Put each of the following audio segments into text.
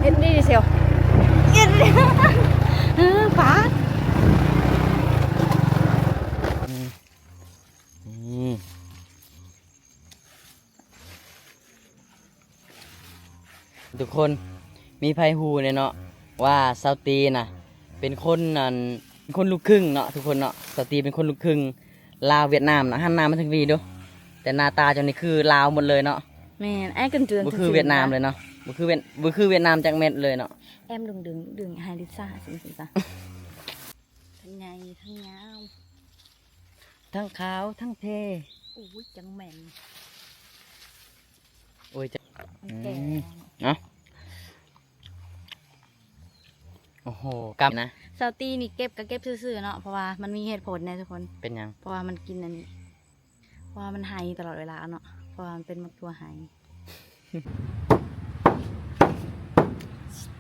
ເຮັດດີເຊວ ເຮັດດີ ເອີ ປາດ ອືມ ນີ້ ທຸກຄົນ ມີໃຜຮູ້ແດ່ເນາະ ວ່າສາວຕີນະ ເປັນຄົນ ອັນ ເປັນຄົນລູກຄຶ່ງເນາະ ທຸກຄົນເນາະ. ສາວຕີເປັນຄົນລູກຄຶ່ງລາວຫວຽດນາມເນາະ. ຫັນໜ້າມາທາງນີ້ດູ ແຕ່ໜ້າຕາເຈົ້ານີ້ຄືລາວໝົດເລີຍເນາະ. ແມ່ນ ອ້າຍກັນເຈື່ອນ ບໍ່ຄືຫວຽດນາມເລີຍເນາະ ບໍ່ຄືຫວຽດ ບໍ່ຄືຫວຽດນາມຈັກເມັດເລີຍເນາະ. ແອມດຶງໆ ດຶງໃຫ້ລິຊາ ຊັ້ນໆ ຊະ ທັງໃຫຍ່ທັງຍາວ ທັງຂາວທັງເທ່ ໂອ້ຍ ຈັງແມ່ນ ໂອ້ຍ ຈະ ແກ່ ອືມ ເອົາ ໂອ້ໂຫ ກຳນະ ສາວຕີນີ້ເກັບກໍເກັບຊື່ໆເນາະ ເພາະວ່າມັນມີເຫດຜົນນະທຸກຄົນ. ເປັນຫຍັງ? ເພາະວ່າມັນກິນອັນນີ້ ເພາະວ່າມັນໄຮຕະຫຼອດເວລາເນາະ ເພາະວ່າມັນເປັນໝາກຖົ່ວໄຮ.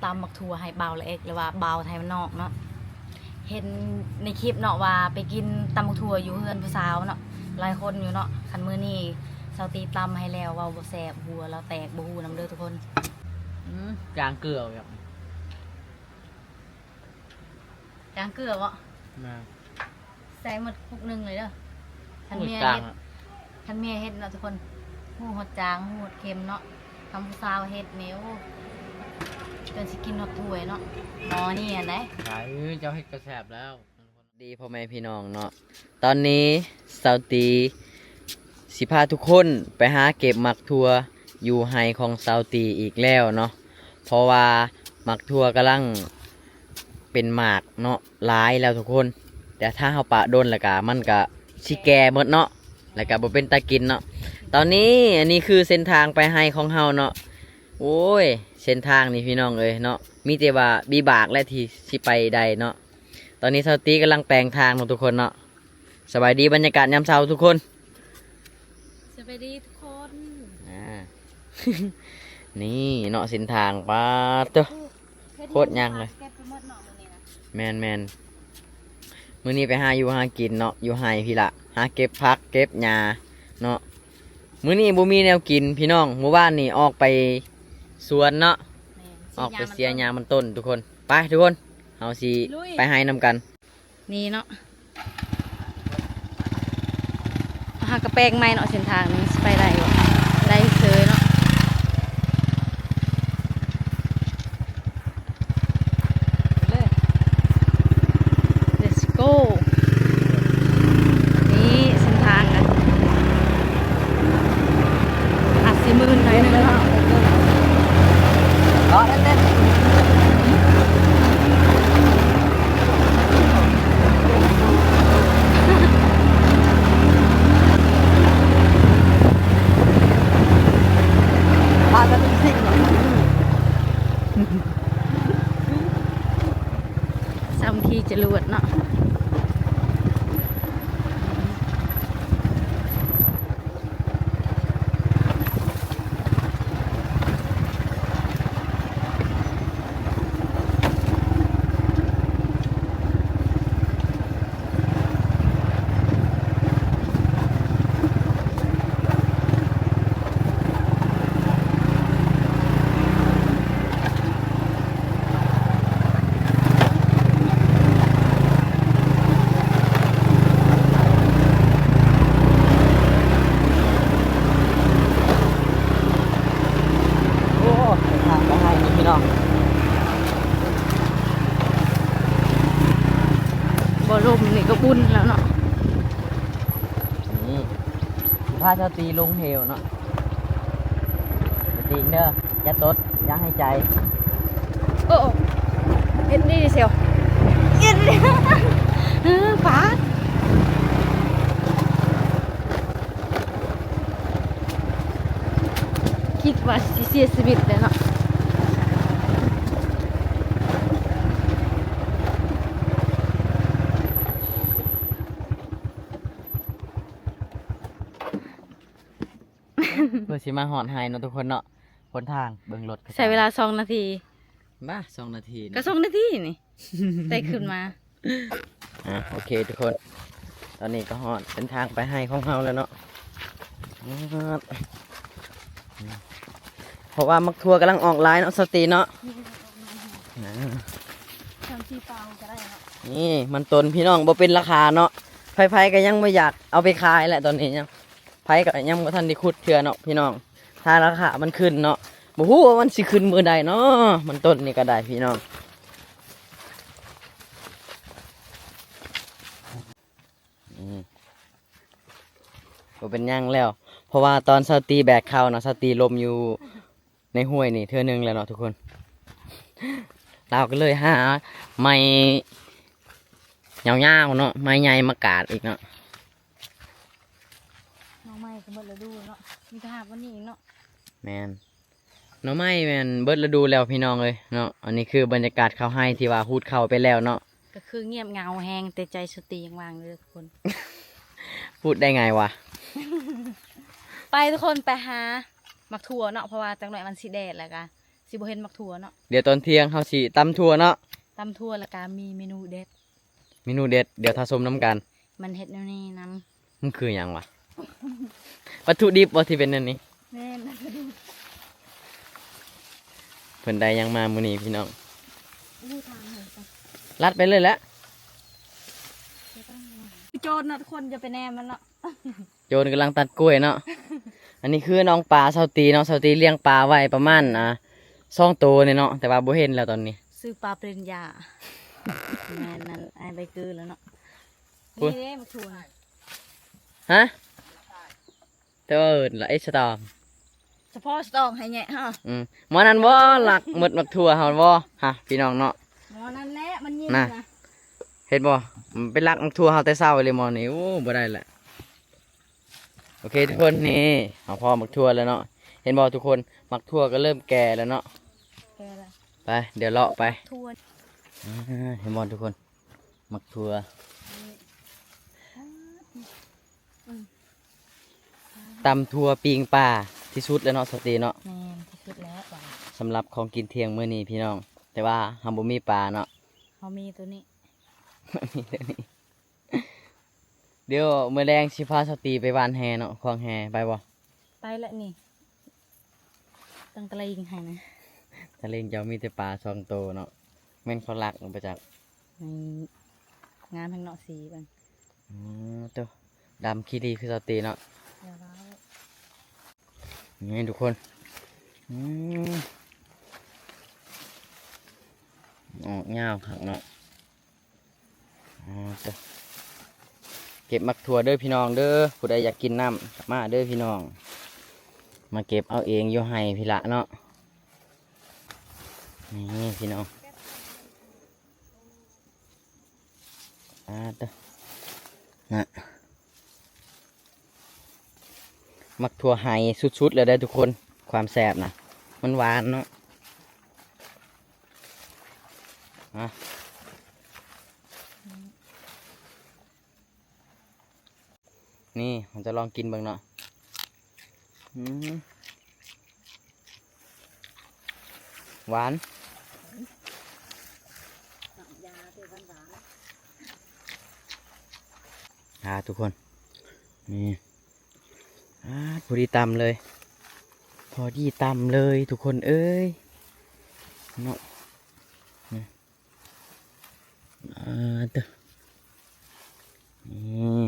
ຕຳໝາກຖົ່ວໃຫ້ບ່າວລະເອກ ຫຼືວ່າບ່າວໄທບ້ານນອກເນາະ. ເຫັນໃນຄລິບເນາະວ່າໄປກິນຕຳໝາກຖົ່ວຢູ່ເຮືອນຜູ້ສາວເນາະ ຫຼາຍຄົນຢູ່ເນາະ. ຄັນມື້ນີ້ສາວຕີຕຳໃຫ້ແລ້ວ ເວົ້າບໍ່ແຊບ ຫົວລາວແຕກ ບໍ່ຮູ້ນຳເດີທຸກຄົນ. ອືມ ຈາງເກືອແບບ ຈາງເກືອບໍ? ແມ່ນ ໃສ່ໝົດຄຸກໜຶ່ງເລີຍເດີ. ຄັນເມຍເຮັດ ຄັນເມຍເຮັດເນາະທຸກຄົນ ຮູ້ຮອດຈາງ ຮູ້ຮອດເຄັມເນາະ. ຄັນຜູ້ສາວເຮັດນີ້ ໂອ້ ຈົນຊິກິນຮອດຖ້ວຍເນາະ ໝໍນີ້ຫັ້ນໃດ. ເອີ ເຈົ້າເຮັດກໍແຊບແລ້ວ. ດີພໍ່ແມ່ພີ່ນ້ອງເນາະ ຕອນນີ້ສາວຕີຊິພາທຸກຄົນໄປຫາເກັບໝາກຖົ່ວຢູ່ໄຮ່ຂອງສາວຕີອີກແລ້ວເນາະ ເພາະວ່າໝາກຖົ່ວກຳລັງເປັນໝາກເນາະ ຫຼາຍແລ້ວທຸກຄົນ. ແຕ່ຖ້າເຮົາປະດົນແລ້ວກະ ມັນກະຊິແກ່ໝົດເນາະ ແລ້ວກະບໍ່ເປັນຕາກິນເນາະ. ຕອນນີ້ ອັນນີ້ຄືເສັ້ນທາງໄປໄຮ່ຂອງເຮົາເນາະ. ໂອ້ຍ ເສັ້ນທາງນີ້ພີ່ນ້ອງເອີຍເນາະ ມີແຕ່ວ່າວິບາກແຫຼະທີ່ຊິໄປໄດ້ເນາະ. ຕອນນີ້ສາວຕີກຳລັງແປງທາງເນາະທຸກຄົນເນາະ. ສະບາຍດີບັນຍາກາດຍາມເຊົ້າທຸກຄົນ ສະບາຍດີທຸກຄົນ. ອ່າ ນີ້ເນາະເສັ້ນທາງ ປາດໂທ້ ໂຄດຍາກເລີຍ. ແມ່ນໆ ມື້ນີ້ໄປຫາຢູ່ຫາກິນເນາະ ຢູ່ໄຮ່ພີ້ລະ ຫາເກັບຜັກເກັບຫຍ້າເນາະ. ມື້ນີ້ບໍ່ມີແນວກິນພີ່ນ້ອງ ມື້ວານນີ້ອອກໄປສວນເນາະ ອອກໄປເສຍຫຍ້າມັນຕົ້ນທຸກຄົນ. ໄປທຸກຄົນ ເຮົາຊິໄປໄຮ່ນຳກັນ. ນີ້ເນາະ ຫາກະແປງໃໝ່ເນາະ ເສັ້ນທາງນີ້ຊິໄປໄດ້ບໍ່ ໄດ້ເຊີຍເນາະ. Let's go. ນີ້ເສັ້ນທາງ ອາດຊິມື່ນໜ້ອຍໜຶ່ງເນາະ. ພາກັນເປັນສິ່ງເນາະ ສ່ຳຂີ່ຈະຫຼວດເນາະ. ໂອ້ ເດີນທາງໄປໄຮ່ນີ້ພີ່ນ້ອງ ບໍ່ລົມນີ້ກໍບຸນແລ້ວເນາະ. ນີ້ ຊິພາສາວຕີລົງເຫວເນາະ ສະຕິງເດີ ຢ່າຕົດ ຢ່າໃຫ້ໃຈ. ໂອ້ ເຮັດດີເຊວ ເຮັດດີ ເອີ ປາດ ຄິດວ່າຊິເສຍຊີວິດແລ້ວເນາະ. ເພື່ອຊິມາຮອດໄຮ່ເນາະທຸກຄົນເນາະ. ຫົນທາງເບິ່ງລົດ ໃຊ້ເວລາສອງນາທີ. ບ້າ ສອງນາທີນະ ກໍສອງນາທີນີ້ ແຕ່ຂຶ້ນມາ. ອ່າ ໂອເຄທຸກຄົນ ຕອນນີ້ກໍຮອດເສັ້ນທາງໄປໄຮ່ຂອງເຮົາແລ້ວເນາະ. ເພາະວ່າໝາກຖົ່ວກຳລັງອອກຫຼາຍເນາະ ສາວຕີເນາະ. ນີ້ມັນຕົ້ນພີ່ນ້ອງ ບໍ່ເປັນລາຄາເນາະ ໃຜໆກໍຍັງບໍ່ຢາກເອົາໄປຂາຍແຫຼະ ຕອນນີ້ຍັງ ໃຜກໍຍັງບໍ່ທັນໄດ້ຂຸດເທື່ອເນາະພີ່ນ້ອງ ຖ້າລາຄາມັນຂຶ້ນເນາະ ບໍ່ຮູ້ວ່າມັນຊິຂຶ້ນມື້ໃດເນາະ ມັນຕົ້ນນີ້ກໍໄດ້ພີ່ນ້ອງ. ອືມ ບໍ່ເປັນຫຍັງແລ້ວ ເພາະວ່າຕອນຊາວຕີແບກເຂົ້າເນາະ ຊາວຕີລົ້ມຢູ່ໃນຫ້ວຍນີ້ເທື່ອໜຶ່ງແລ້ວເນາະທຸກຄົນ ລາວກໍເລີຍຫາໄມ້ຍາວໆເນາະ ໄມ້ໃຫຍ່ມາກາດອີກເນາະ ໜໍ່ໄມ້ກໍໝົດລະດູເນາະ ມີແຕ່ຫາກວ່ານີ້ເນາະ ແມ່ນ. ໜໍ່ໄມ້ແມ່ນເບິດລະດູແລ້ວພີ່ນ້ອງເອີຍເນາະ ອັນນີ້ຄືບັນຍາກາດເຂົ້າໄຮ່ທີ່ວ່າຮູດເຂົ້າໄປແລ້ວເນາະ ກໍຄືງຽບເຫງົາແຮງ ແຕ່ໃຈສະຕິຍັງວ່າງເດີທຸກຄົນ ພູດໄດ້ໄງວະ ໄປທຸກຄົນ ໄປຫາໝາກຖົ່ວເນາະ ເພາະວ່າຈັກໜ້ອຍມັນຊິແດດ ແລ້ວກະຊິບໍ່ເຫັນໝາກຖົ່ວເນາະ ດຽວຕອນທ່ຽງເຮົາຊິຕຳຖົ່ວເນາະ ຕຳຖົ່ວ ແລ້ວກະມີເມນູເດັດ ເມນູເດັດ ດຽວຖ້າຊົມນຳກັນ ມັນເຮັດແນວນີ້ນຳ ມັນຄືຫຍັງວະ ວັດຖຸດິບບໍ່ທີ່ເປັນແນວນີ້ ແມ່ນ ເພິ່ນໄດ້ຫຍັງມາມື້ນີ້ພີ່ນ້ອງ ລັດໄປເລີຍແຫຼະ ໂຈນເນາະທຸກຄົນ ຢ່າໄປແນມມັນເນາະ ໂຈນກຳລັງຕັດກ້ວຍເນາະ ອັນນີ້ຄືນ້ອງປາຊາວຕີເນາະ ຊາວຕີລ້ຽງປາໄວ້ປະມານ ອ່າ ສອງໂຕນີ້ເນາະ ແຕ່ວ່າບໍ່ເຫັນແລ້ວຕອນນີ້ ຊື່ປາປະລິນຍາ ແມ່ນນັ້ນ ອ້າຍໃບເກີແລ້ວເນາະ ນີ້ເດ້ໝາກຖົ່ວ ຮະ ແຕ່ວ່າເອີ້ນລະເອສະຕອງ ສະເພາະສະຕອງໃຫ້ແຍະຮະ ອືມ ໝໍນັ້ນບໍ່ລັກໝົດໝາກຖົ່ວເຮົາບໍ່ ຮະ ພີ່ນ້ອງເນາະ ໝໍນັ້ນແຫຼະມັນຍິງນະ ນະ ເຫັນບໍ່ ໄປລັກໝາກຖົ່ວເຮົາແຕ່ເຊົ້າເລີຍໝໍນີ້ ໂອ້ ບໍ່ໄດ້ແຫຼະ ໂອເຄທຸກຄົນ ນີ້ເຮົາພໍ້ໝາກຖົ່ວແລ້ວເນາະ ເຫັນບໍ່ທຸກຄົນ ໝາກຖົ່ວກໍເລີ່ມແກ່ແລ້ວເນາະ ແກ່ແລ້ວ ໄປ ດຽວເລາະໄປ ຖົ່ວ ອ່າ ເຫັນບໍ່ທຸກຄົນ ໝາກຖົ່ວ ອືມ ຕຳຖົ່ວປີ້ງປາທີ່ສຸດແລ້ວເນາະ ສາວຕີເນາະ ແມ່ນທີ່ສຸດແລ້ວ ສຳລັບຂອງກິນທ່ຽງມື້ນີ້ພີ່ນ້ອງ ແຕ່ວ່າເຮົາບໍ່ມີປາເນາະ ເຮົາມີໂຕນີ້ ມີໂຕນີ້ ດຽວມື້ແລງຊິພາສາວຕີໄປຫວ່ານແຫເນາະ ຂວາງແຫ ໄປບໍ່? ໄປແຫຼະນີ້ ຕັ້ງຕະລິງໃຫ້ນະ ຕະລິງເຈົ້າມີແຕ່ປາສອງໂຕເນາະ ແມ່ນເຂົາລັກບໍ່ຈັກ ນີ້ ງາມແຮງເນາະ ສີມັນ ອືມ ໂຕ ດຳຂີ້ດີຄືສາວຕີເນາະ ຢ່າເວົ້າ ນີ້ທຸກຄົນ ອືມ ອອກຍາວຄັກເນາະ ອ່າ ເກັບໝາກຖົ່ວເດີພີ່ນ້ອງເດີ ຜູ້ໃດຢາກກິນນ້ຳ ມາເດີພີ່ນ້ອງ ມາເກັບເອົາເອງຢູ່ໄຮ່ພີ້ລະເນາະ ນີ້ພີ່ນ້ອງ ອ່າ ເຕີ ນະ ໝາກຖົ່ວໄຮ່ສຸດໆ ແລ້ວເດີທຸກຄົນ ຄວາມແຊບນະ ມັນຫວານເນາະ ອ່າ ນີ້ ເຮົາຈະລອງກິນເບິ່ງເນາະ ອືມ ຫວານ ອ່າ ທຸກຄົນ ນີ້ ອ່າ ພໍດີຕຳເລີຍ ພໍດີຕຳເລີຍທຸກຄົນເອີຍ ເນາະ ອ່າ ເຕີ ນີ້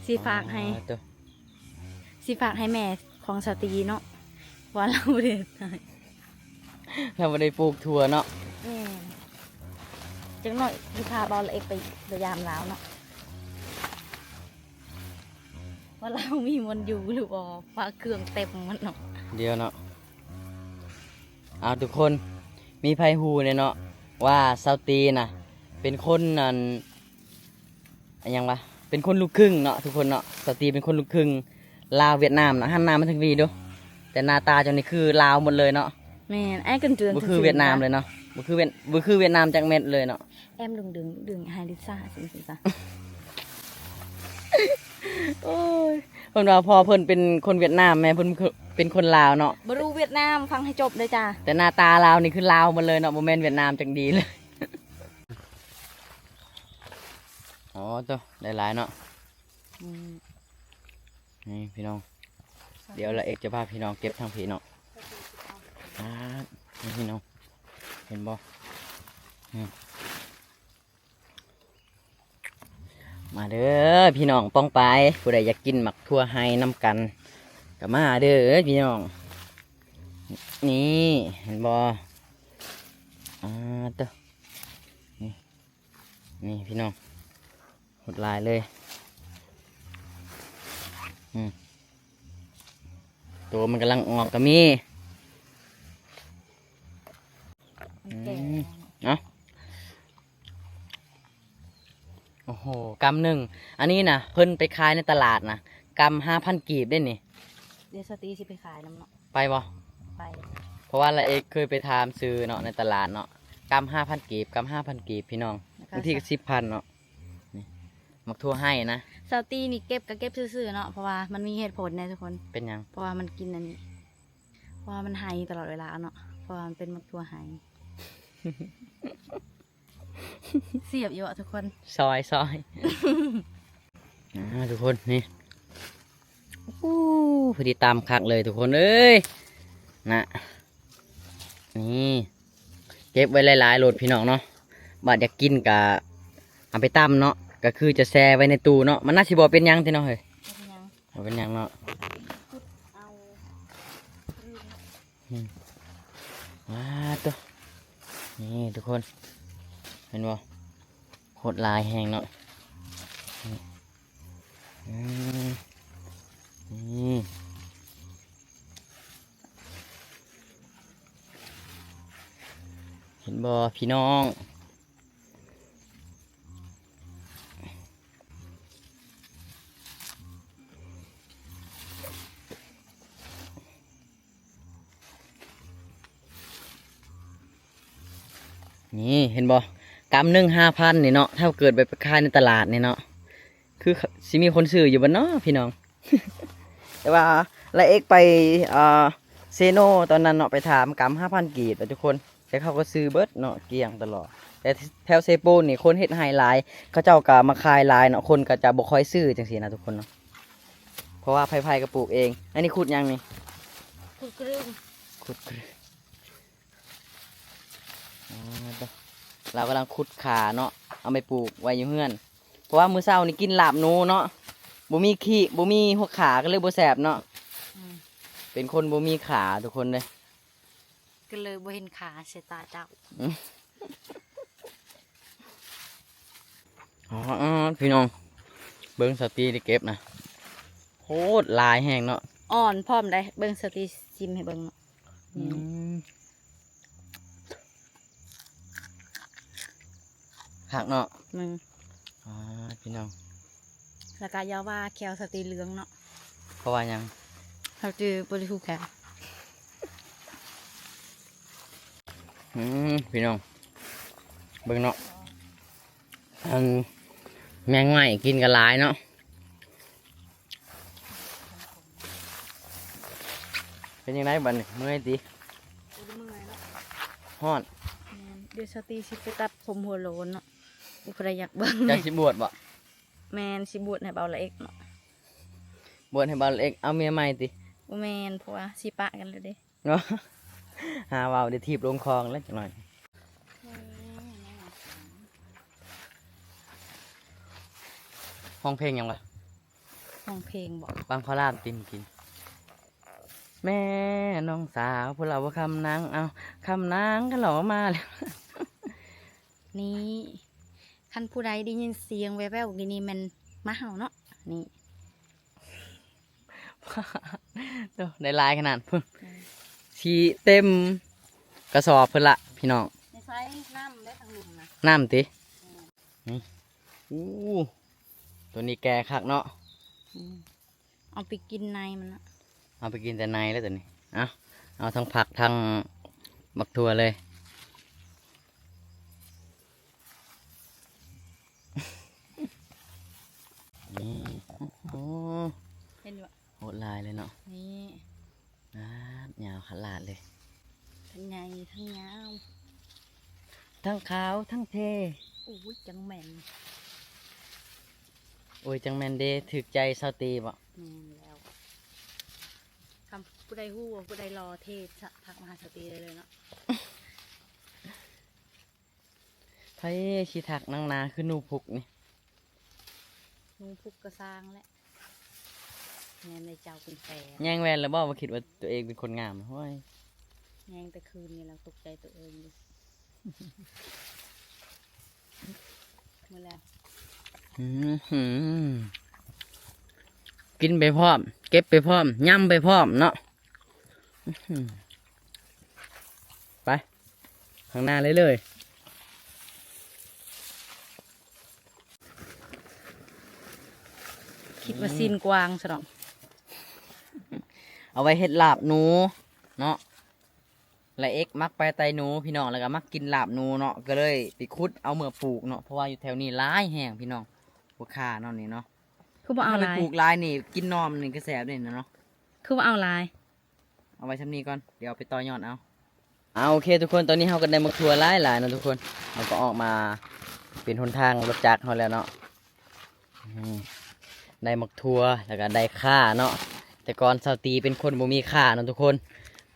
ຊິຝາກໃຫ້ ອ່າ ເຕີ ຊິຝາກໃຫ້ແມ່ຂອງສາວຕີເນາະ ວ່າລາວບໍ່ໄດ້ເຮັດໃຫ້ ລາວບໍ່ໄດ້ປູກຖົ່ວເນາະ ແມ່ນ ຈັກໜ້ອຍຊິພາເບົາລະເອກໄປ ໄປຢາມລາວເນາະ ວ່າລາວມີບ່ອນຢູ່ຫຼືບໍ່ ພາເຄື່ອງເຕັມໝົດເນາະ ດຽວເນາະ ເອົາ ທຸກຄົນ ມີໃຜຮູ້ແດ່ເນາະ ວ່າສາວຕີນະ ເປັນຄົນ ອັນ ອັນຫຍັງວະ ເປັນຄົນລູກຄຶ່ງເນາະ ທຸກຄົນເນາະ ສາວຕີເປັນຄົນລູກຄຶ່ງລາວຫວຽດນາມເນາະ ຫັນໜ້າມາທາງນີ້ດູ ແຕ່ໜ້າຕາເຈົ້ານີ້ຄືລາວໝົດເລີຍເນາະ ແມ່ນ ອ້າຍກັນເຈື່ອນ ບໍ່ຄືຫວຽດນາມເລີຍເນາະ ບໍ່ຄືຫວຽດ ບໍ່ຄືຫວຽດນາມຈັກເມັດເລີຍເນາະ ແອມດຶງໆ ດຶງໃຫ້ລິຊາ ຊັ້ນໆ ຊະ ໂອ້ຍ ເພິ່ນວ່າພໍ່ເພິ່ນເປັນຄົນຫວຽດນາມ ແມ່ເພິ່ນເປັນຄົນລາວເນາະ ບໍ່ຮູ້ຫວຽດນາມ ຟັງໃຫ້ຈົບເດີຈ້າ ແຕ່ໜ້າຕາລາວນີ້ຄືລາວໝົດເລີຍເນາະ ບໍ່ແມ່ນຫວຽດນາມຈັກດີເລີຍ ອໍ ໂຕ ໄດ້ຫຼາຍເນາະ ອືມ ນີ້ພີ່ນ້ອງ ດຽວລະເອກຈະພາພີ່ນ້ອງເກັບທາງພີ້ເນາະ ອ່າ ນີ້ພີ່ນ້ອງ ເຫັນບໍ່? ມາເດີພີ່ນ້ອງປ້ອງປາຍ ຜູ້ໃດຢາກກິນໝາກຖົ່ວໄຮ່ນຳກັນກໍມາເດີພີ່ນ້ອງ. ນີ້ເຫັນບໍ່? ອ່າ ເຕີ ນີ້ ນີ້ພີ່ນ້ອງ ໂຄດຫຼາຍເລີຍ. ອືມ ໂຕມັນກຳລັງອອກກໍມີ. ອືມ ເອົາ ໂອ້ໂຫ ກຳໜຶ່ງ ອັນນີ້ນະ ເພິ່ນໄປຂາຍໃນຕະຫຼາດນະ ກຳຫ້າພັນກີບເດ້ນີ້. ດຽວສາວຕີຊິໄປຂາຍນຳເນາະ. ໄປບໍ່? ໄປ ເພາະວ່າລະເອກເຄີຍໄປຖາມຊື້ເນາະ ໃນຕະຫຼາດເນາະ ກຳຫ້າພັນກີບ ກຳຫ້າພັນກີບພີ່ນ້ອງ ບາງທີກໍສິບພັນເນາະ. ນີ້ ໝາກຖົ່ວໄຮ່ນະ ສາວຕີນີ້ເກັບກໍເກັບຊື່ໆເນາະ ເພາະວ່າມັນມີເຫດຜົນນະທຸກຄົນ. ເປັນຫຍັງ? ເພາະວ່າມັນກິນອັນນີ້ ເພາະວ່າມັນໄຮ່ຕະຫຼອດເວລາເນາະ ເພາະວ່າມັນເປັນໝາກຖົ່ວໄຮ່. ສຽບຢູ່ເບາະທຸກຄົນ ຊອຍ ຊອຍ. ອ່າ ທຸກຄົນ ນີ້ ໂອ້ ພໍດີຕຳຄັກເລີຍທຸກຄົນເອີຍ ນະ. ນີ້ ເກັບໄວ້ຫຼາຍໆໂລດພີ່ນ້ອງເນາະ ບາດຢາກກິນກະເອົາໄປຕຳເນາະ ກະຄືຈະແຊ່ໄວ້ໃນຕູ້ເນາະ. ມັນໜ້າຊິບໍ່ເປັນຫຍັງຕິເນາະເຮີ້ຍ ບໍ່ເປັນຫຍັງ ບໍ່ເປັນຫຍັງເນາະ. ອືມ ວ້າໂຕ ນີ້ທຸກຄົນ ເຫັນບໍ່? ໂຄດຫຼາຍແຮງເນາະ. ອືມ ນີ້ ເຫັນບໍ່ພີ່ນ້ອງ? ນີ້ເຫັນບໍ່? ກຳໜຶ່ງຫ້າພັນນີ້ເນາະ ຖ້າເກີດໄປຂາຍໃນຕະຫຼາດນີ້ເນາະ ຄືຊິມີຄົນຊື້ຢູ່ບໍ່ເນາະພີ່ນ້ອງ? ແຕ່ວ່າລະເອກໄປ ອ່າ ເຊໂນຕອນນັ້ນເນາະ ໄປຖາມກຳຫ້າພັນກີບແຫຼະທຸກຄົນ ແຕ່ເຂົາກໍຊື້ເບິດເນາະ ກ້ຽງຕະຫຼອດ. ແຕ່ແຖວເຊໂປນນີ້ຄົນເຮັດໄຮ່ຫຼາຍ ເຂົາເຈົ້າກໍມາຂາຍຫຼາຍເນາະ ຄົນກໍຈະບໍ່ຄ່ອຍຊື້ຈັ່ງຊີ້ນະທຸກຄົນເນາະ ເພາະວ່າໃຜໆກໍປູກເອງ. ອັນນີ້ຂຸດຫຍັງນີ້? ຂຸດກະດຶງ ຂຸດກະດຶງ. ອໍ ລາວກຳລັງຂຸດຂາເນາະ ເອົາໄປປູກໄວ້ຢູ່ເຮືອນ ເພາະວ່າມື້ເຊົ້ານີ້ກິນລາບໜູເນາະ ບໍ່ມີຂີ້ ບໍ່ມີຫົວຂາ ກໍເລີຍບໍ່ແຊບເນາະ. ອືມ ເປັນຄົນບໍ່ມີຂາທຸກຄົນເດ້ ກໍເລີຍບໍ່ເຫັນຂາໃສ່ຕາເຈົ້າ. ອໍ ພີ່ນ້ອງ ເບິ່ງສາວຕີໄດ້ເກັບນະ ໂຄດຫຼາຍແຮງເນາະ ອ່ອນພ້ອມໃດ໋. ເບິ່ງສາວຕີຊິມໃຫ້ເບິ່ງເນາະ. ອືມ ຄັກເນາະ ແມ່ນ ອ່າ ພີ່ນ້ອງ ແລ້ວກະຢ່າວ່າແຂ້ວສາວຕີເຫຼືອງເນາະ. ເພາະວ່າຫຍັງ? ສາວຕີບໍ່ໄດ້ຖືກແຂ້ວ. ອືມ ພີ່ນ້ອງ ເບິ່ງເນາະ ອັນແມງໄມ້ກິນກໍຫຼາຍເນາະ. ເປັນຈັ່ງໃດບັດນີ້ ເມື່ອຍຕິ? ບໍ່ໄດ້ເມື່ອຍເນາະ ຮ້ອນ. ແມ່ນ ດຽວສາວຕີຊິໄປຕັດຜົມຫົວໂລ້ນເນາະ. ຜູ້ໃດຢາກເບິ່ງ ເຈົ້າຊິບວດບໍ່? ແມ່ນ ຊິບວດໃຫ້ເບົາລະເອກເນາະ. ບວດໃຫ້ເບົາລະເອກ ເອົາເມຍໃໝ່ຕິ? ບໍ່ແມ່ນ ເພາະວ່າຊິປະກັນແລ້ວເດ້. ເນາະ ຫາເວົ້າ ດຽວຖີບລົງຄອງແລ້ວຈັກໜ້ອຍ. ຮ້ອງເພງຫຍັງວະ? ຮ້ອງເພງບໍ? ຟັງຄອລາບຕິມກິນ ແມ່ນ້ອງສາວ ພວກເຮົາບໍ່ຄຳນາງ ເອົ້າ ຄຳນາງກໍຫຼໍ່ມາແລ້ວ. ນີ້ ຄັນຜູ້ໃດໄດ້ຍິນສຽງແວ່ວໆກີ້ນີ້ແມ່ນໝາເຫົ່າເນາະ ນີ້. ໂອ້ ໄດ້ຫຼາຍຂະໜາດພຸ້ນ ອືມ ຊິເຕັມກະສອບພຸ້ນລະພີ່ນ້ອງ. ໃນໄຊນ້ຳໄດ້ທາງລຸ່ມນະ ນ້ຳຕິ? ອືມ ນີ້ ໂອ້ ໂຕນີ້ແກ່ຄັກເນາະ. ອືມ ເອົາໄປກິນໃນມັນນະ ເອົາໄປກິນແຕ່ໃນແລ້ວໂຕນີ້. ເອົາ ເອົາທັງຜັກທັງໝາກຖົ່ວເລີຍ. ນີ້ ໂອ້ ເຫັນຢູ່ ໂຄດຫຼາຍເລີຍເນາະ ນີ້ ອາ ຍາວຂະໜາດເລີຍ ທັງໃຫຍ່ທັງຍາວ ທັງຂາວທັງເທ່. ໂອ້ຍ ຈັ່ງແມ່ນ ໂອ້ຍ ຈັ່ງແມ່ນເດ້ ຖືກໃຈສາວຕີບໍ? ແມ່ນແລ້ວ ຄັນຜູ້ໃດຮູ້ວ່າຜູ້ໃດຫຼໍ່ເທ່ ທັກມາຫາສາວຕີໄດ້ເລີຍເນາະ. ໃຜຊິທັກນາງນາຄືໜູພຸກນີ້? ໜູພຸກກະຊ່າງແຫຼະ ແມ່ນເຈົ້າເປັນແຟນ. ແຍງແວ່ນແລ້ວບໍ່ ວ່າຄິດວ່າຕົວເອງເປັນຄົນງາມ? ໂອ້ຍ ແຍງແຕ່ຄືນນີ້ແລ້ວ ຕົກໃຈຕົວເອງຢູ່. ມື້ແລກ ອືຫື ກິນໄປພ້ອມ ເກັບໄປພ້ອມ ຍຳໄປພ້ອມເນາະ. ອືຫື ໄປ ຂ້າງໜ້າເລີຍເລີຍ. ຄິດວ່າຊີ້ນກວາງຊະດອກ. ເອົາໄວ້ເຮັດລາບໜູເນາະ. ລະເອັກມັກໄປໄຕ່ໜູພີ່ນ້ອງ ແລ້ວກໍມັກກິນລາບໜູເນາະ ກໍເລີຍໄປຂຸດເອົາເມືອປູກເນາະ ເພາະວ່າຢູ່ແຖວນີ້ຫຼາຍແຮງພີ່ນ້ອງ ບໍ່ຄ່າເນາະນີ້ເນາະ. ຄືບໍ່ເອົາຫຼາຍ ຖ້າໄປປູກຫຼາຍນີ້ ກິນໜໍ່ມັນນີ້ກໍແຊບເດ້ເນາະ. ຄືບໍ່ເອົາຫຼາຍ ເອົາໄວ້ຊ່ຳນີ້ກ່ອນ ດຽວເອົາໄປຕໍ່ຍອດເອົາ. ເອົາ ໂອເຄທຸກຄົນ ຕອນນີ້ເຮົາກໍໄດ້ໝາກຖົ່ວຫຼາຍໆເນາະທຸກຄົນ ເຮົາກໍອອກມາເປັນຫົນທາງລົດຈັກເຮົາແລ້ວເນາະ. ອືມ ໄດ້ໝາກຖົ່ວ ແລ້ວກໍໄດ້ຂ່າເນາະ. ແຕ່ກ່ອນສາວຕີເປັນຄົນບໍ່ມີຂ່າເນາະທຸກຄົນ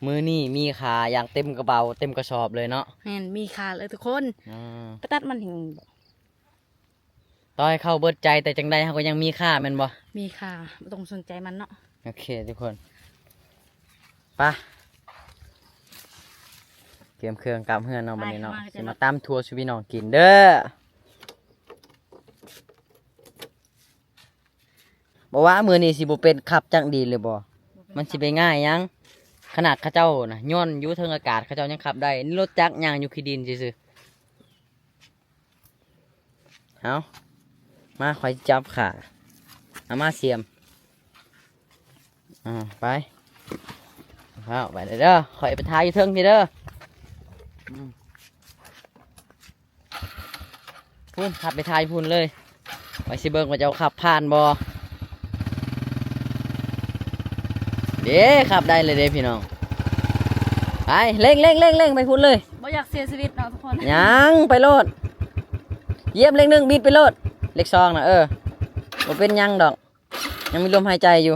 ມື້ນີ້ມີຂ່າຢ່າງເຕັມກະເປົາເຕັມກະສອບເລີຍເນາະ. ແມ່ນ ມີຂ່າເລີຍທຸກຄົນ. ອືມ ໄປຕັດມັນແຮງ ຕໍ່ໃຫ້ເຂົ້າເບິດໃຈ ແຕ່ຈັ່ງໃດເຮົາກໍຍັງມີຄ່າແມ່ນບໍ່? ມີຄ່າ ບໍ່ຕ້ອງສົນໃຈມັນເນາະ. ໂອເຄທຸກຄົນ ໄປ ກຽມເຄື່ອງກັບເຮືອນເນາະ ໄປ ບັດນີ້ເນາະ ມາ ຊິມາຕຳຖົ່ວສູ່ພີ່ນ້ອງກິນເດີ. ບໍ່ວ່າມື້ນີ້ຊິບໍ່ເປັນຂັບຈັກດີນເລີຍບໍ່? ບໍ່ເປັນ ມັນຊິໄປງ່າຍຫຍັງ? ຂະໜາດເຂົາເຈົ້ານະ ຍົນຢູ່ເທິງອາກາດ ເຂົາເຈົ້າຍັງຂັບໄດ້ ນີ້ລົດຈັກຍ່າງຢູ່ຂີ້ດິນຊື່ໆ. ເອົາ ມາ ຂ້ອຍຈັບຂາ ເອົາມາສຽມ ອ່າ ໄປ ເອົາ ໄປເດີ ຂ້ອຍໄປຖ່າຍຢູ່ເທິງພີ້ເດີ. ອືມ ພຸ້ນ ຂັບໄປຖ່າຍພຸ້ນເລີຍ ໄວ້ຊິເບິ່ງວ່າເຈົ້າຂັບຜ່ານບໍ່. ເດ້ ຂັບໄດ້ເລີຍເດ້ພີ່ນ້ອງ. ໄປ ເລັ່ງ ເລັ່ງ ເລັ່ງ ເລັ່ງ ໄປພຸ້ນເລີຍ. ບໍ່ຢາກເສຍຊີວິດເນາະທຸກຄົນ. ຍັງ ໄປໂລດ ຢ້ຽມ ເລກໜຶ່ງ ບິດໄປໂລດ ເລກສອງນະ ເອີ ບໍ່ເປັນຫຍັງດອກ ຍັງມີລົມຫາຍໃຈຢູ່.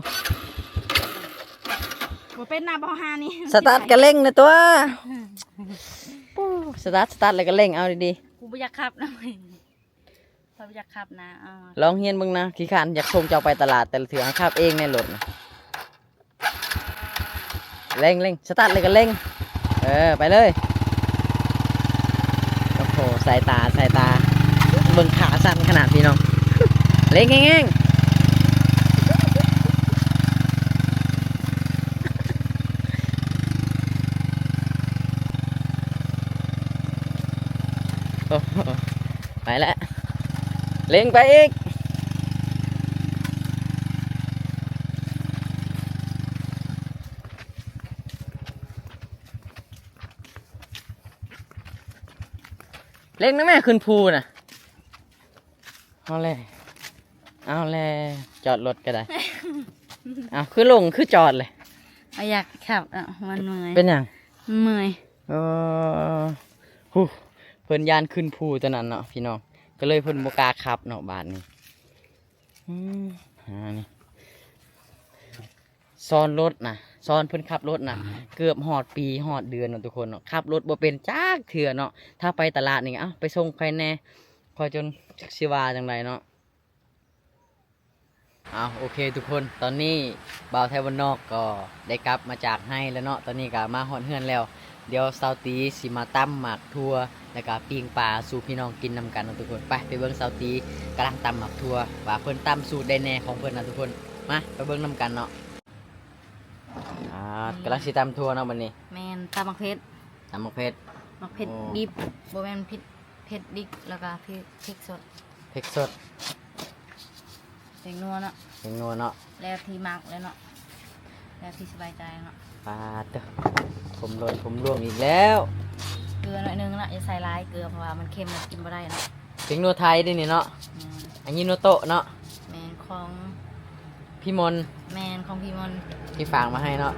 ບໍ່ເປັນນະ ບໍ່ຫານີ້ ສະຕາດກະເລັ່ງນະຕົວະ. ປູ້ ສະຕາດ ສະຕາດແລ້ວກະເລັ່ງ ເອົາດີໆ. ກູບໍ່ຢາກຂັບນະ ຂ້ອຍບໍ່ຢາກຂັບນະ. ເອົາ ລອງຮຽນເບິ່ງນະ ຂີ້ຄ້ານຢາກສົ່ງເຈົ້າໄປຕະຫຼາດແຕ່ລະເທື່ອ ໃຫ້ຂັບເອງແດ່ລົດນະ. ເລັ່ງ ເລັ່ງ ສະຕາດແລ້ວກໍເລັ່ງ ເອີ ໄປເລີຍ. ໂອ້ໂຫ ສາຍຕາ ສາຍຕາ ເບິ່ງຂາສັ່ນຂະໜາດພີ່ນ້ອງ ເລັ່ງແຮງໆ. ໂອ້ໂຫ ໄປແລ້ວ ເລັ່ງໄປອີກ. ເລັ່ງນະແມ່ ຂຶ້ນພູນະ. ເອົາແລ້ວ ເອົາແລ້ວ ຈອດລົດກໍໄດ້. ເອົາ ຄືລົງ ຄືຈອດເລີຍ. ບໍ່ຢາກຂັບເນາະ ມັນເມື່ອຍ. ເປັນຫຍັງ? ເມື່ອຍ. ເອີ ຫູ ເພິ່ນຢ້ານຂຶ້ນພູຕົວນັ້ນເນາະພີ່ນ້ອງ ກໍເລີຍເພິ່ນບໍ່ກ້າຂັບເນາະບາດນີ້. ອືມ ອ່າ ນີ້ ສອນລົດນະ ສອນເພິ່ນຂັບລົດນະ ເກືອບຮອດປີຮອດເດືອນເນາະທຸກຄົນເນາະ. ຂັບລົດບໍ່ເປັນຈັກເທື່ອເນາະ. ຖ້າໄປຕະຫຼາດນີ້ ເອົ້າ ໄປສົ່ງຂ້ອຍແດ່ ຂ້ອຍຈົນຈັກຊິວ່າຈັ່ງໃດເນາະ. ເອົາ ໂອເຄທຸກຄົນ ຕອນນີ້ບ່າວໄທບ້ານນອກກໍໄດ້ກັບມາຈາກໄຮ່ແລ້ວເນາະ. ຕອນນີ້ກໍມາຮອດເຮືອນແລ້ວ ດຽວສາວຕີຊິມາຕຳໝາກຖົ່ວ ແລ້ວກໍປີ້ງປາສູ່ພີ່ນ້ອງກິນນຳກັນເນາະທຸກຄົນ. ໄປ ໄປເບິ່ງສາວຕີກຳລັງຕຳໝາກຖົ່ວ ວ່າເພິ່ນຕຳສູດໃດແດ່ຂອງເພິ່ນນະທຸກຄົນ. ມາ ໄປເບິ່ງນຳກັນເນາະ. ອ່າ ກຳລັງຊິຕຳຖົ່ວເນາະບັດນີ້. ແມ່ນ ຕຳໝາກເຜັດ ຕຳໝາກເຜັດ ໝາກເຜັດ ໂອ້ ດິບ ບໍ່ແມ່ນເຜັດ ເຜັດດິບ ແລ້ວກໍເຜັດ ເຜັດສົດ ເຜັດສົດ. ແປ້ງນົວເນາະ ແປ້ງນົວເນາະ ແລ້ວທີ່ມັກແລ້ວເນາະ ແລ້ວທີ່ສະບາຍໃຈເນາະ. ປາດເຕີ ຜົມຫຼົ່ນຜົມລ່ວງອີກແລ້ວ. ເກືອໜ້ອຍໜຶ່ງເນາະ ຢ່າໃສ່ຫຼາຍເກືອ ເພາະວ່າມັນເຄັມ ກິນບໍ່ໄດ້ເນາະ. ແປ້ງນົວໄທເດ້ນີ້ເນາະ. ແມ່ນ ອັນນີ້ນົວໂຕະເນາະ. ແມ່ນ ຂອງ ພີ່ມົນ ແມ່ນ ຂອງພີ່ມົນ ທີ່ຝາກມາໃຫ້ເນາະ.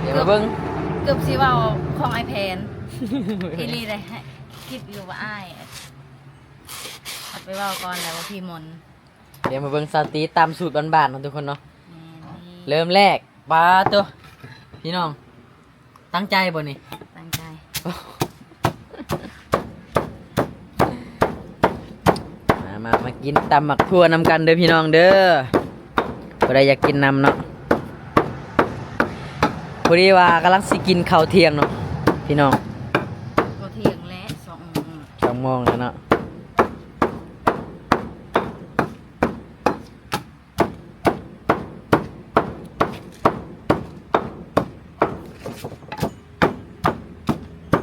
ດຽວມາເບິ່ງ ເກືອບ ເກືອບຊິເວົ້າຂອງອ້າຍແຜນ ອີ່ຫຼີເດ້ ຄິດຢູ່ວ່າອ້າຍ ເອົາໄປເວົ້າກ່ອນແລ້ວວ່າພີ່ມົນ. ດຽວມາເບິ່ງສາວຕີຕຳສູດບ້ານໆເນາະທຸກຄົນເນາະ. ແມ່ນ ເລີ່ມແລກ ປາດໂຕ ພີ່ນ້ອງ ຕັ້ງໃຈບໍ່ນີ້? ຕັ້ງໃຈ. ກິນຕຳໝາກຖົ່ວນຳກັນເດີພີ່ນ້ອງເດີ ຜູ້ໃດຢາກກິນນຳເນາະ. ພໍດີວ່າກຳລັງຊິກິນເຂົ້າທ່ຽງເນາະພີ່ນ້ອງ ກໍທ່ຽງແລ້ວ ສອງໂມງ ສອງໂມງແລ້ວເນາະ.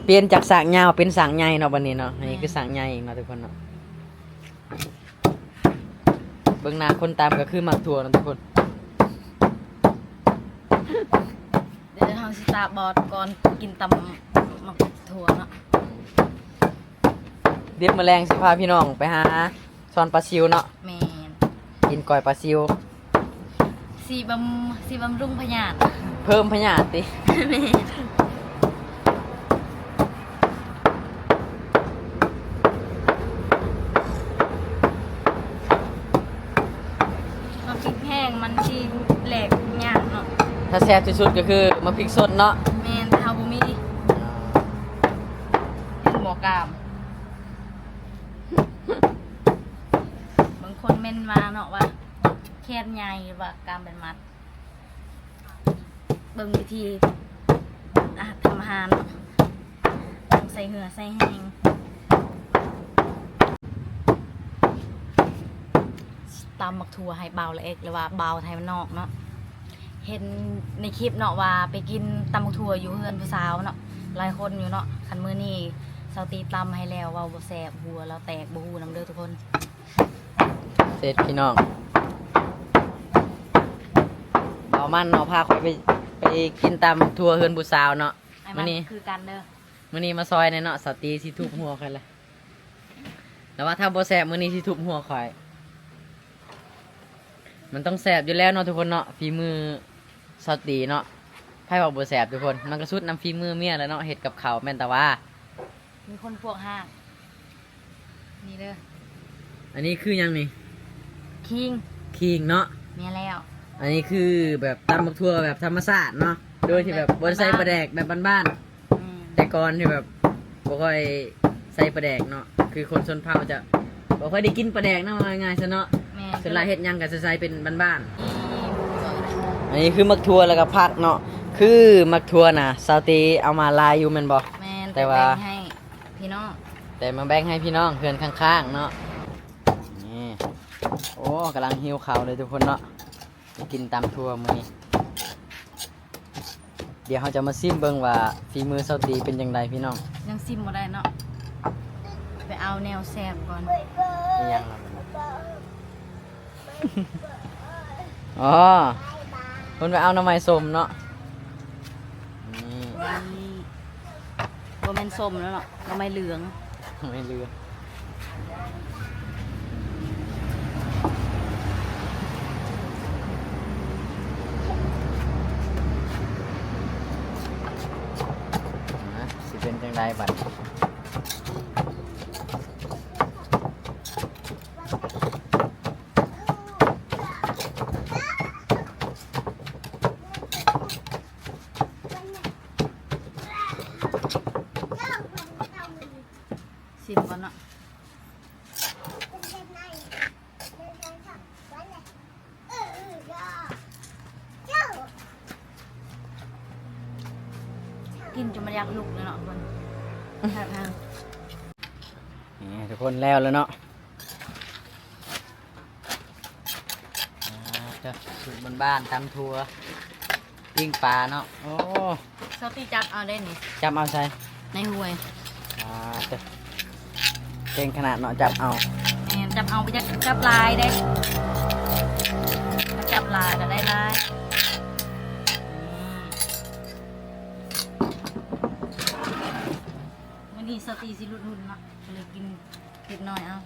ປ່ຽນຈາກສາກຍາວເປັນສາກໃຫຍ່ເນາະ ບັດນີ້ເນາະ. ອັນນີ້ຄືສາກໃຫຍ່ອີກເນາະທຸກຄົນເນາະ. ເບິ່ງໜ້າຄົນຕຳກໍຄືໝາກຖົ່ວເນາະທຸກຄົນ. ດຽວເຮົາຊິຕາບອດກ່ອນກິນຕຳໝາກຖົ່ວເນາະ. ດຽວມື້ແລງຊິພາພີ່ນ້ອງໄປຫາຊ່ອນປາຊິວເນາະ. ແມ່ນ ກິນກ້ອຍປາຊິວ ຊິບຳ ຊິບຳລຸງພະຍາດ ເພີ່ມພະຍາດຕິ. ແມ່ນ ໝາກພິກແຫ້ງມັນຊິແຫຼກຍາກເນາະ. ຖ້າແຊບທີ່ສຸດກໍຄືໝາກພິກສົດເນາະ. ແມ່ນ ແຕ່ເຮົາບໍ່ມີ ເຫັນບໍ່ ກ້າມ. ບາງຄົນເມັ້ນມາເນາະວ່າແຂນໃຫຍ່ ຫຼືວ່າກ້າມເປັນມັດ. ເບິ່ງວິທີ ອາ ທຳອາຫານເນາະ ຕ້ອງໃສ່ເຫື່ອໃສ່ແຮງ. ຕຳໝາກຖົ່ວໃຫ້ບ່າວລະເອກ ຫຼືວ່າບ່າວໄທບ້ານນອກເນາະ. ເຫັນໃນຄລິບເນາະວ່າໄປກິນຕຳໝາກຖົ່ວຢູ່ເຮືອນຜູ້ສາວເນາະ ຫຼາຍຄົນຢູ່ເນາະ. ຄັນມື້ນີ້ສາວຕີຕຳໃຫ້ແລ້ວ ເວົ້າບໍ່ແຊບ ຫົວລາວແຕກ ບໍ່ຮູ້ນຳເດີທຸກຄົນ. ເສັດພີ່ນ້ອງ ບ່າວມັນເນາະ ພາຂ້ອຍໄປ ໄປກິນຕຳໝາກຖົ່ວເຮືອນຜູ້ສາວເນາະ. ມື້ນີ້ຄືກັນເດີ ມື້ນີ້ມາຊ່ອຍແດ່ເນາະ ສາວຕີຊິທຸບຫົວຂ້ອຍລະ. ແຕ່ວ່າຖ້າບໍ່ແຊບມື້ນີ້ຊິທຸບຫົວຂ້ອຍ. ມັນຕ້ອງແຊບຢູ່ແລ້ວເນາະທຸກຄົນເນາະ ຝີມືສາວຕີເນາະ. ໃຜວ່າບໍ່ແຊບທຸກຄົນ ມັນກໍສຸດນຳຝີມືເມຍແຫຼະເນາະ. ເຮັດກັບເຂົ້າແມ່ນແຕ່ວ່າມີຄົນພວກຮາກ. ນີ້ເດີ ອັນນີ້ຄືຫຍັງນີ້? ຂີງ ຂີງເນາະ. ແມ່ນແລ້ວ ອັນນີ້ຄືແບບຕຳໝາກຖົ່ວແບບທຳມະຊາດເນາະ ໂດຍທີ່ແບບບໍ່ໄດ້ໃສ່ປາແດກ ແບບບ້ານໆ. ແມ່ນ ແຕ່ກ່ອນທີ່ແບບບໍ່ຄ່ອຍໃສ່ປາແດກເນາະ ຄືຄົນຊົນເຜົ່າຈະບໍ່ຄ່ອຍໄດ້ກິນປາແດກເນາະ ເວົ້າງ່າຍໆຊະເນາະ. ແມ່ນ ສ່ວນຫຼາຍເຮັດຫຍັງກໍຈະໃສ່ເປັນບ້ານໆ. ອັນນີ້ຄືໝາກຖົ່ວແລ້ວກໍຜັກເນາະ. ຄືໝາກຖົ່ວນະ ສາວຕີເອົາມາຫຼາຍຢູ່ແມ່ນບໍ່? ແມ່ນ ແຕ່ວ່າ ແຕ່ແບ່ງໃຫ້ພີ່ນ້ອງ ແຕ່ມາແບ່ງໃຫ້ພີ່ນ້ອງເຮືອນຂ້າງໆເນາະ. ນີ້ ໂອ້ ກຳລັງຫິວເຂົ້າເລີຍທຸກຄົນເນາະ ໄປກິນຕຳຖົ່ວມື້ນີ້. ດຽວເຮົາຈະມາຊິມເບິ່ງວ່າຝີມືສາວຕີເປັນຈັ່ງໃດພີ່ນ້ອງ. ຍັງຊິມບໍ່ໄດ້ເນາະ ໄປເອົາແນວແຊບກ່ອນ. ອີຫຍັງລະ? ອໍ ເພິ່ນໄປເອົາໜໍ່ໄມ້ສົ້ມເນາະ. ນີ້ ນີ້ ບໍ່ແມ່ນສົ້ມແລ້ວເນາະ ໜໍ່ໄມ້ເຫຼືອງ ໜໍ່ໄມ້ເຫຼືອງ. ນະ ຊິເປັນຈັ່ງໃດບັດນີ້? ຊິມກ່ອນເນາະ. ກິນຈົນມັນຢາກລຸກເລີຍເນາະທຸກຄົນ. ແຊບແຮງ. ນີ້ທຸກຄົນ ແລ້ວແລ້ວເນາະ. ອ່າ ເຈົ້າ ສູດບ້ານໆ ຕຳຖົ່ວ ປີ້ງປາເນາະ. ໂອ້ ສາວຕີຈັບເອົາເດ້ນີ້. ຈັບເອົາໃສ? ໃນຫ້ວຍ. ອ່າ ເຈົ້າ ເກັ່ງຂະໜາດເນາະ ຈັບເອົາ. ແມ່ນ ຈັບເອົາ ບໍ່ຢາກຈັບຫຼາຍເດ້ ຈັບຫຼາຍກໍໄດ້ຫຼາຍ. ມື້ນີ້ສາວຕີຊິຫຼຸດຫຸ່ນເນາະ ກໍເລີຍກິນເລັກນ້ອຍເອົາ.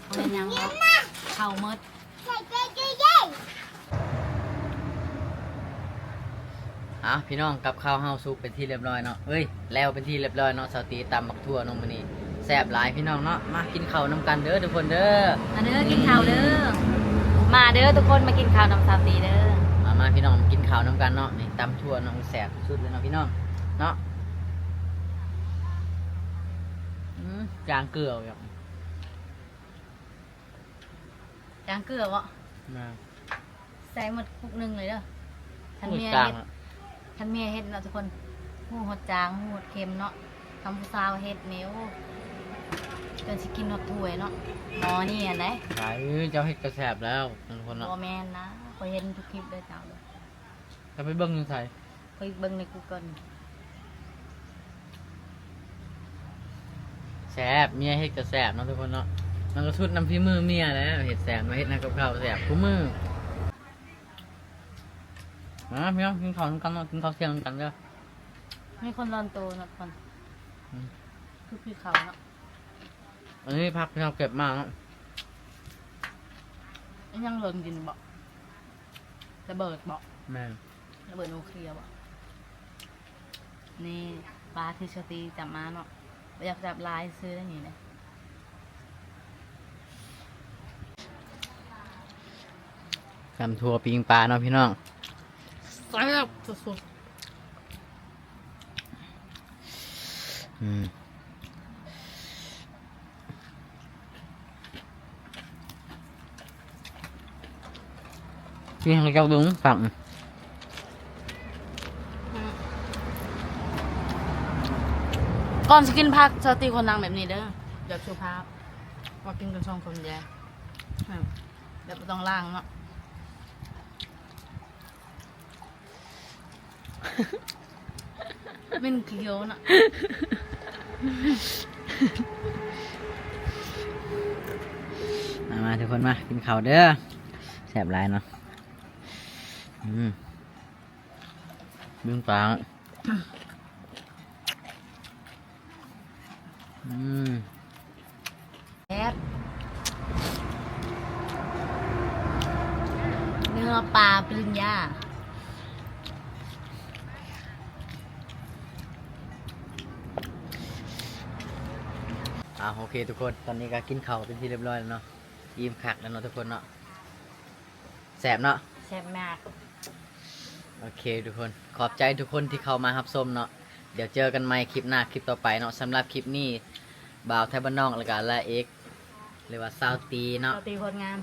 ເອົາເຮັດຫຍັງເນາະ ເຂົ້າໝົດ. ເອົ້າ ພີ່ນ້ອງ ກັບເຂົ້າເຮົາສຸກເປັນທີ່ລຽບຮ້ອຍເນາະ ເອີຍ ແລ້ວເປັນທີ່ລຽບຮ້ອຍເນາະ. ສາວຕີຕຳໝາກຖົ່ວເນາະມື້ນີ້ ແຊບຫຼາຍພີ່ນ້ອງເນາະ. ມາກິນເຂົ້ານຳກັນເດີທຸກຄົນເດີ. ມາເດີກິນເຂົ້າເດີ. ມາເດີທຸກຄົນ ມາກິນເຂົ້ານຳສາວຕີເດີ. ມາ ມາພີ່ນ້ອງ ມາກິນເຂົ້ານຳກັນເນາະ. ນີ້ຕຳຖົ່ວເນາະ ແຊບສຸດເລີຍເນາະພີ່ນ້ອງເນາະ. ອືມ ຈາງເກືອແບບ ຈາງເກືອເບາະ? ແມ່ນ. ໃສ່ໝົດຄຸກໜຶ່ງເລີຍເດີ. ຄັນເມຍເຮັດ ຄັນເມຍເຮັດເນາະທຸກຄົນ ຮູ້ຮອດຈາງ ຮູ້ຮອດເຄັມເນາະ. ຄັນຜູ້ສາວເຮັດນີ້ ໂອ້ ຈົນຊິກິນຮອດຖ້ວຍເນາະ. ໝໍນີ້ຫັ້ນໃດ. ໃສ ເຈົ້າເຮັດກະແຊບແລ້ວທຸກຄົນເນາະ. ບໍ່ແມ່ນນະ ຂ້ອຍເຫັນທຸກຄລິບເດີເຈົ້າເດີ. ຈະໄປເບິ່ງຢູ່ໃສ? ຂ້ອຍເບິ່ງໃນກູເກີນ. ແຊບ ເມຍເຮັດກະແຊບເນາະທຸກຄົນເນາະ. ມັນກະສຸດນຳຝີມືເມຍແຫຼະ ເຮັດແຊບ ມາເຮັດໃຫ້ກັບເຂົ້າແຊບຄູ່ມື້. ມາພີ່ນ້ອງ ກິນເຂົ້ານຳກັນເນາະ ກິນເຂົ້າທ່ຽງນຳກັນເດີ. ມີຄົນລອນໂຕເນາະທຸກຄົນ. ອືມ ຄື ຄືເຂົ້າເນາະ. ອັນນີ້ຜັກທີ່ເຮົາເກັບມາເນາະ. ອີຫຍັງຫຼົ່ນກິນເບາະ? ລະເບີດເບາະ? ແມ່ນ. ລະເບີດນິວເຄລຍເບາະ? ນີ້ປາທີ່ຊາຕີຈັບມາເນາະ. ບໍ່ຢາກຈັບຫຼາຍ ຊື້ໄດ້ນີ້ແຫຼະ. ຕຳຖົ່ວປີ້ງປາເນາະພີ່ນ້ອງ. ແຊບສຸດໆ. ອືມ ກິນໃຫ້ເຈົ້າເບິ່ງ ຝັງ. ກ່ອນຊິກິນຜັກ ສະຕິຄົນນັ່ງແບບນີ້ເດີ ແບບສຸພາບ. ວ່າກິນກັນສອງຄົນແດ່ ແບບບໍ່ຕ້ອງລ້າງເນາະ. ເໝັນຂີ້ໂຍນະ. ມາໆ ທຸກຄົນ ມາກິນເຂົ້າເດີ ແຊບຫຼາຍເນາະ. ອືມ ເບິ່ງປາ. ອືມ ແຊບ ເນື້ອປາປະລິນຍາ. ອ່າ ໂອເຄທຸກຄົນ ຕອນນີ້ກະກິນເຂົ້າເປັນທີ່ຮຽບຮ້ອຍແລ້ວເນາະ. ອີ່ມຄັກແລ້ວເນາະທຸກຄົນເນາະ. ແຊບເນາະ ແຊບມາກ. ໂອເຄທຸກຄົນ ຂອບໃຈທຸກຄົນທີ່ເຂົ້າມາຮັບຊົມເນາະ. ດຽວເຈີກັນໃໝ່ຄລິບໜ້າ ຄລິບຕໍ່ໄປເນາະ. ສຳລັບຄລິບນີ້ ບ່າວໄທບ້ານນອກ ແລ້ວກະລາເອກ ຫຼືວ່າສາວຕີເນາະ ສາວຕີໂຄດງາມ.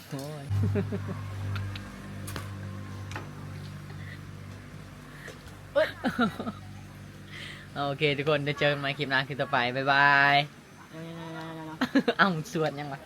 ໂອ້ຍ ໂອເຄທຸກຄົນ ດຽວເຈີກັນໃໝ່ຄລິບໜ້າ ຄລິບຕໍ່ໄປ ບາຍບາຍ. ເອົ້າ ສວດຫຍັງວະ?